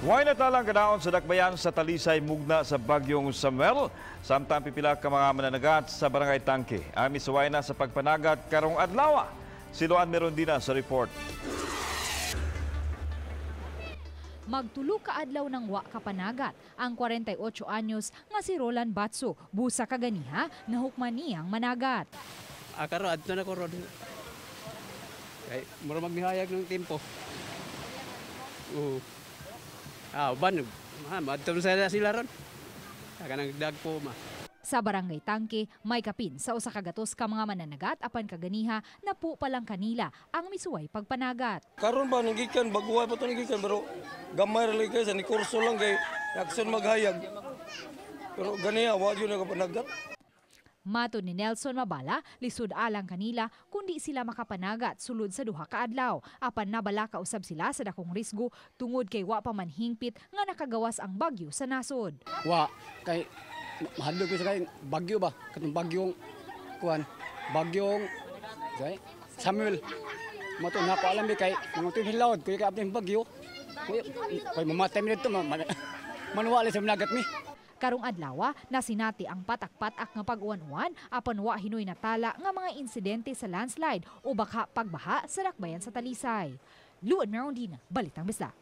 Way natalang kadaon sa dakbayan sa Talisay mugna sa Bagyong Samuel, samtang pipila ka mga mananagat sa Barangay Tangke ang misuway na sa pagpanagat karong adlaw. Si Luan Merondina sa report. Magtulo ka adlaw ng wa kapanagat ang 48 anyos nga si Roland Batso, busa kaganiha nahukman niyang managat. Ah, karon adto na ko ron. Kay mura magmihayag ng tempo. Oo. Ah, uban. Ha, madto sila sila ron. Kanang dagpo ma. Sa Barangay Tangke, may kapin sa 100 ka mga mananagat, apan kaganiha napu pa lang kanila ang misuway pagpanagat. Karon ba nang gikan baguhay pa to nang gikan, pero gamay ra lagi kay sa ni kurso lang kay aksyon maghayag. Pero ganiya wa gyud nagapanagat. Matod ni Nelson Mabala, lisod alang kanila kundi sila makapanagat sulod sa 2 ka adlaw. Apan nabala kausab sila sa dakong risgo tungod kay wa pa man hingpit nga nakagawas ang bagyo sa nasod. Wa kay mahadlok ko sa kay bagyo ba, katong bagyong kuan, bagyong kay Samuel. Mato na ko alam kay mga tuig hilawod kuy kay abdi bagyo. Kay mamatay mi didto, manuwali sa managat mi. Karong adlawa, nasinati ang patak-patak nga pag-uwan-uwan apan wa hinoy natala nga mga insidente sa landslide o baka pagbaha sa dakbayan sa Talisay. Luan Merondina, Balitang Bisdak.